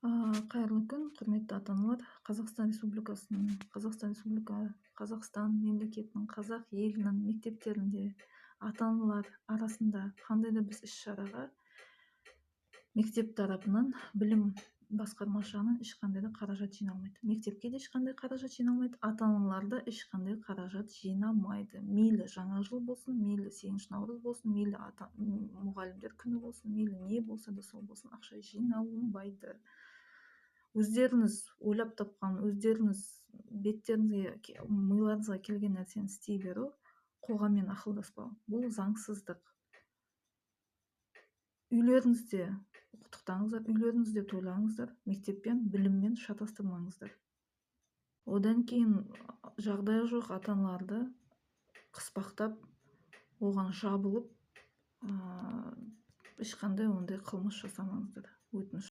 Қайырлы күн, құрметті ата-аналар! Қазақстан Республикасының, Қазақстан Республика, Қазақстан мемлекетінің, қазақ елінің мектептерінде ата-аналар арасында қандай да бір іс-шараға мектеп тарапынан, білім басқармасы жағынан ешқандай да қаражат жиналмайды. Мектепке де ешқандай қаражат жиналмайды, ата-аналар да ешқандай қаражат жинамайды. Мейлі Жаңа жыл болсын, мейлі 8 наурыз болсын, мейлі ата мұғалімдер күні болсын, мейлі не болса да сол болсын, ақша жиналынбайды. Өздеріңіз ойлап тапқан, өздеріңіз беттеріңізге, миларыңызға келген нәрсені істей беру, қоғаммен ақылдаспау — бұл заңсыздық. Үйлеріңізде құттықтаңыздар, үйлеріңізде тойлаңыздар, мектеппен, біліммен шатастырмаңыздар. Одан кейін жағдайы жоқ ата аналарды қыспақтап, оған жабылып, ешқандай ондай қылмыс жасамаңыздар, өтініш.